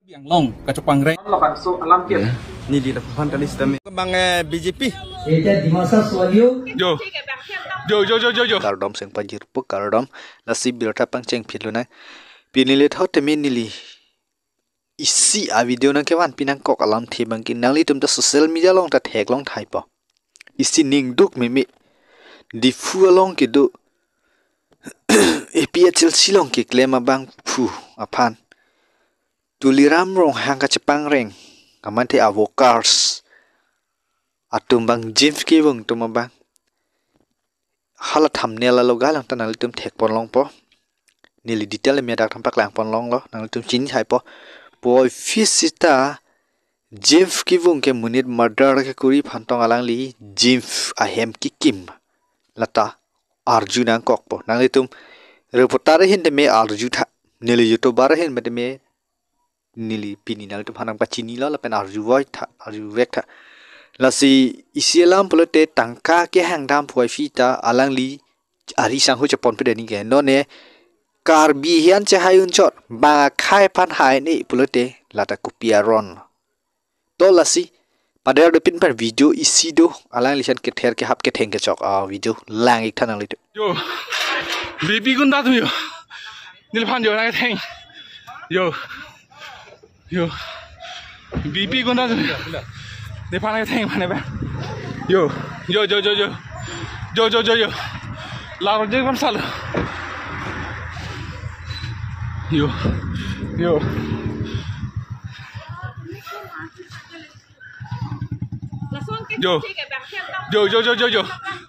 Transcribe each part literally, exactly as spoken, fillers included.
Anglong kachepang reng. Neli laphan kali sitame. Bang, eh, B J P. Eta Dimasa swalio. Jo. Jo, jo, jo, jo, jo. Kardom seng pajirpo, kardom. Lasi birta pangcheng phit lonang. Pini le thot teme neli isi a video nangkevan pinangkok alamthe abangke nanglitum ta social media along ta theklong thaipo. Isi ning duk meme. Diphu along kedo A P H L C along keklem abangphu aphan Tuliram Ronghang kachepang reng, amanthe a workers atum abang, James Kivung atum abang. Hala thumbnail aloga lang ta nanglitum thekpon longpo. Neli detail me dak thampaklang pon longlo, nanglitum chini thaipo. Puvoiphit seta James Kivung ke monit murder kekuri aphan tong alangli James ahem kekim lata arju nangkokpo. Nanglitum reporter ahin teme arju tha, neli YouTuber ahin teme neli pini nanglitum aphan nangpachinilo lapen arjuvoi tha, arjuvek tha. Lasi isi alam pulote tangka kehang dam puvoiphit ta alangli ari sangho chepon pideni ke. Nonne Karbi hian chehai unchot, bang akhai aphan hai ne pulote lata kopi aron. To lasi, pader dopin pen video isi do, alangli aphan kether kehap ketheng kechok a video lang-ik tha nanglitum. Yo, B P gunda atum yo. Neliphan yo nangketheng. Yo. Yo. B P gunda atum yo. Neliphan nangketheng mane ba. Yo. Yo, yo, yo, yo. Yo, yo, yo, yo. Laro je kam salo. Yo. Yo. Jo. Jo, jo, jo, jo, jo.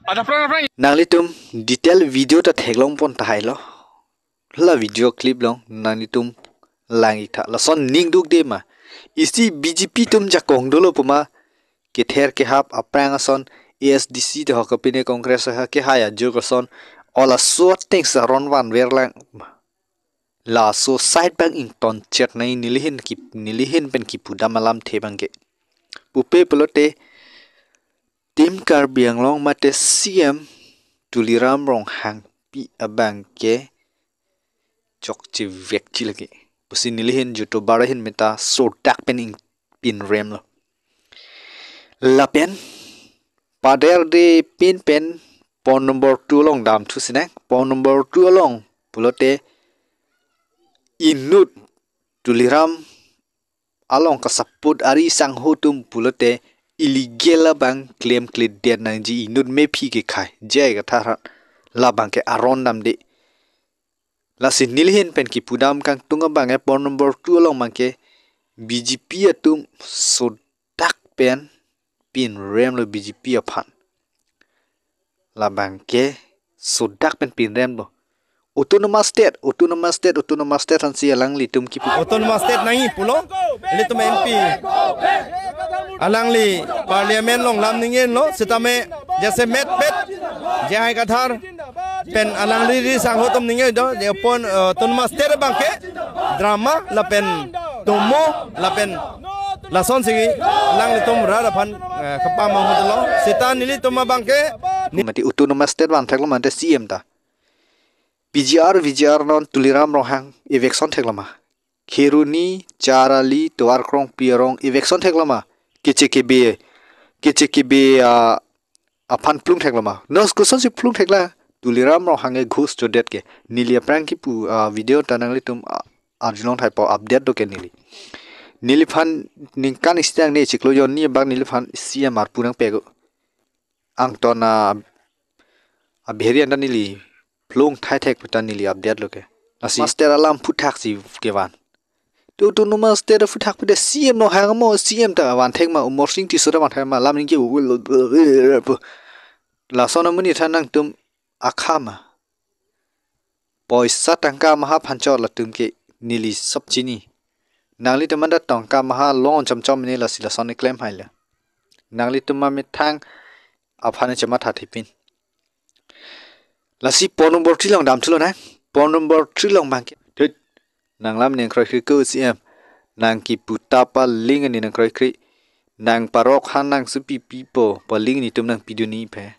Ada pran, pran. Nanglitum detail video ta theklong pon tahai lo. La video clip along nanglitum lang-ik tha. Lason ning duk de ma. Isi B J P atum jakong dolo puma kether kehap aphrang ason A S D C te ho kapine Congress ha kehai ajok ason. Ola suat things aron vanver lang. Laso side abang ington chet nai nelihin ki, nelihin pen kipudam alamthe abangke. Pupe pulote Team Karbi Anglong mate C M Tuliram Ronghangpi abangke chokchevekji lake pusi nelihin YouTuber ahin meta sodak pen ingpinrem lo. Lapen pader dopin pen point number two along damthu sinang. Point number two along pulote inut Tuliram along kasaput ari sangho atum pulote illegal abang klemkledet nangji, inut mephi kekhai jai kathar labangke aron damde. Lasi nelihin pen kipudam kangtung abangke point number two along abangke B J P atum sodak pen pinrem lo B J P aphan. Labangke sodak pen pinrem lo. Autonomous State, Autonomous State, Autonomous State ansi alanglitum kipu. Autonomous State nangji pulo, ilitum M P. Alangli Parliament along lam ningje lo, sitame jese metpet, jehai kathar pen alangli ri sangho atum ningje do, je pon, eh, Autonomous State abangke drama lapen tomo lapen lasonsi alanglitum rat aphan, eh, kapamang hotlo. Seta nelitum abangke ni- Mati Autonomous State vantheklo mate C M ta. P G R, V G R non Tuliram Ronghang eviction theklo ma. Kheroni, Charali, Tovar Krongpi arong eviction theklo ma. Keche kebe, keche kebe, ah, aphan plung theklo ma. Nos kosonsi plung thekla. Tuliram Ronghang e ghus chodet ke. Neli aphrang kipu, ah, video ta nanglitum, ah, arjulong thaipo update do ke neli. Neliphan ningkan isi tang ne chiklo jonni abang neliphan C M arpu nangpego. Angton a, abihari anta neli plung thai thek puta neli update lo ke. Lasi master alam phuthak si kevan. Tu tu no master phuthak puta C M Ronghang mo, C M ta vanthek ma, Amarsing Tisso ta vanthek ma, lam ningke lason amonit aphan nangtum akha ma. Poisa tangka maha aphan chot latum ke neli sop chini. Nanglitum anta tangka maha long chomchom ne lasi lason keklem hai le. Nanglitum amethang aphan chematha thipin. Lasi point number three along damthulo na. Point number three along abangke. Thut. Nang lam ning kroikre ko C M. Nang kipu ta paling ani nang kroikre. Nang parok han nang supi pipo paling netum nangpidunji phe.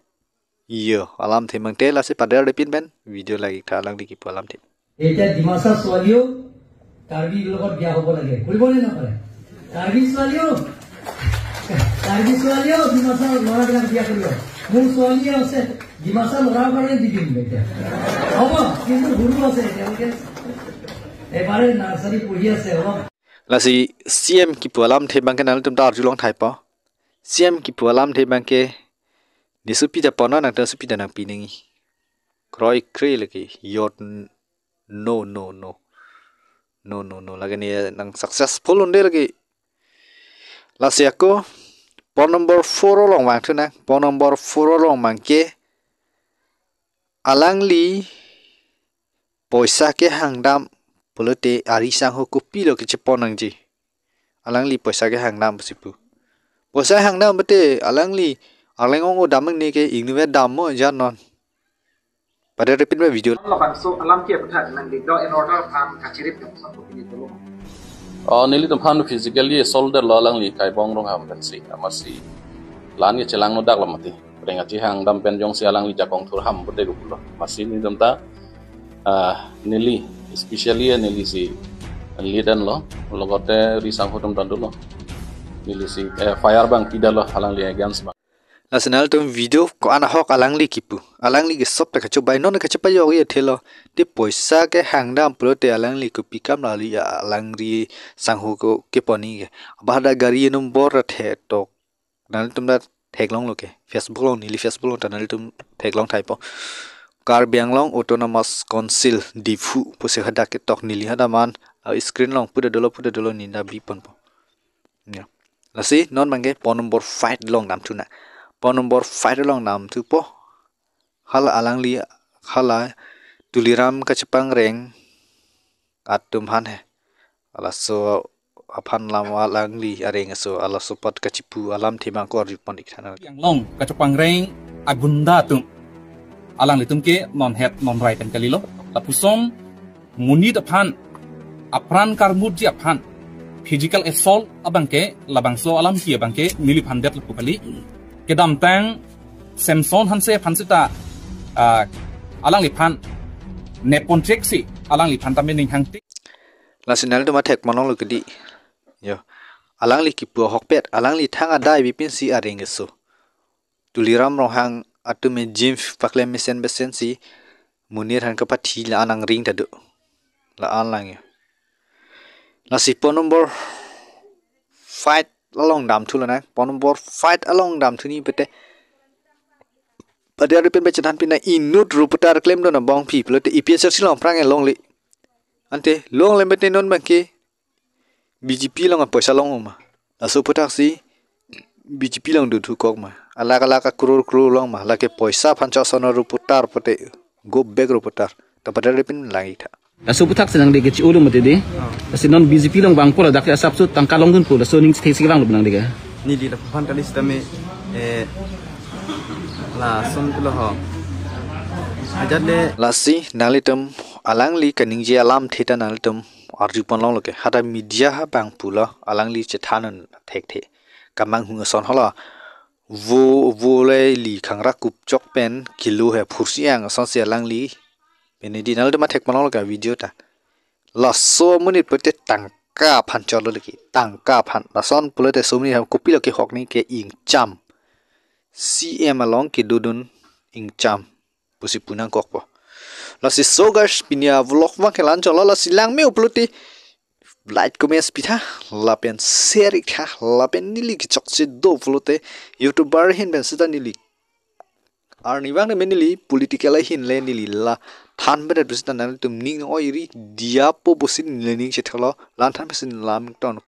Iyo, alamthe mangte lasi pader dopin pen video lagi tha alangli kipu alamthe. Eta Dimasa swalio. Karbi লগত বিয়া হ'ব লাগে, কৰিব নে নকৰে? কাৰ্বি ছোৱালীও, কাৰ্বি ছোৱালীয়েও ডিমাচা ল'ৰাবিলাক বিয়া কৰিব। মোৰ ছোৱালীয়ে আছে, ডিমাচা ল'ৰাৰ কাৰণে দি দিম এতিয়া। হ'ব, কিন্তু সৰু আছে, তেওঁলোকে এবাৰে নাৰ্চাৰী পঢ়ি আছে, হ'ব। Lasi C M kipu alamthe abangke nanglitum ta arjulong thaipo. C M kipu alamthe abangke ne sopi ta ponnon, nangtum sopi ta nangpi nangji. Kroikre lake, your n-, no, no, no. No, no, no. Lake ne nang successful un-e lake. Lasi ako, point number four along vangthu nang. Point number four along abangke, alangli poisa kehang dam pulote ari sangho kopilo kechepon nangji. Alangli poisa kehang dam pusi pu. Poisa hang dam pulote alangli arleng ong-o dam nangne ke ingnuve dam mo jan non. Pada repeat me video. Labangso alamthe aphuthak nangli law and order aphan kachirip jongson kopine tolo? Oh, nelitum aphan physically assault detlo alangli Kaibong Ronghang pensi, amatsi la-an ke chelangno daklo mati. Prengachi hang dam pen jongsi alangli jakong thurham pulote kopulo. Amatsi nelitum ta, ah, neli, especially neli si lead anlo, logote ari sangho atum ta dolo. Neli si, eh, fire abang pidetlo alangli against abang. Lasi nanglitum video ko-an ahok alangli kipu. Alangli ke sop ta kachobei, non kachepajok ye thelo. Te poisa kehang dam pulote alangli kopi kam lali alangli sangho ko kepon nangji ke. Abahada gari number ta thetok. Nanglitum ta theklonglo ke. Facebook along, neli Facebook along ta nanglitum theklong thaipo. Karbi Anglong Autonomous Council Diphu pusi hadak ketok, neli hadak man, ah, screen along puta dolo, puta dolo, neli ta biponpo. Ya. Lasi non abangke point number five along damthu nang. Point number five along damthupo. Hala alangli, hala Tuliram kachepangreng atum aphan he. Halaso aphan alam alangli areng aso, halaso apot kachipu alamthe abang ko arjupon ik tha nang. Karbi Anglong kachepangreng agunda atum, alanglitum ke non het non rai pen kalilo. Lapuson monit aphan, apran karmutji aphan physical assault abangke, labangso alamthe abangke neliphan detlo pu kali. Kedamtang Samson Hanse aphan seta, ah, alangliphan nepon chek si, alangliphan tame ning hangtik. Lasi nanglitum ta thek manong lo kedi. Yo. Alangli kipu ahokpet, alangli thang adai bipin si areng aso. Tuliram Ronghang atum me gym paklem mesen besen si monit aphan kapathi la-an angring ta do. La-an lang yo. Lasi point number five along damthu lo nang. Point number five along damthu ni pete. Pada repeat me chethan pin nang, inut reporter klemdun abang pi pulote A P H L C along aphrang ke longle. Ante longle mete non abangke B J P along apoisa long-o ma. Laso aphuthak si B J P along duthukok ma. Alak alak a crore crore long ma. Lake poisa aphan chosonlo reporter pote. Go back reporter. Ta pada repeat lang ik tha. Laso aphuthak si nangli ke chi-o lo mati di. Oh. Lasi non B J P along vangpo ladak ke asapso tangka longdunpo, laso aning chethek si vanglo nangli ke. Neli laphan kali sitame, eh, lason pulo ho. Ajat le. Lasi nanglitum alangli kaningje alamthe ta nanglitum arjupon longlo ke. Hadak media abang pulo alangli chethan un thekthe. Kamang hung ason hala. Vo, vo le li khangra kupchok pen kilo he phursi ang asonsi alangli. Pini di nanglitum ta thek manong lo ke video ta. Laso amonit pote tangka aphan cholo lagi. Tangka aphan. Lason pulote somni ham kopilo kehok nangji ke ingcham. C M along kedodun ingcham pusi pu nangkokpo. Lasi so guys, pini a vlog abangke la-an cholo, lasi langme-o pulote like, comments pi tha, lapen share ik tha, lapen neli kechokche do pulote YouTuber ahin pen seta neli arni abang me neli political ahin le neli la than bedet pu seta nanglitum ning oi ri diya po pusi neli ning chethalo, la than pusi lam ton.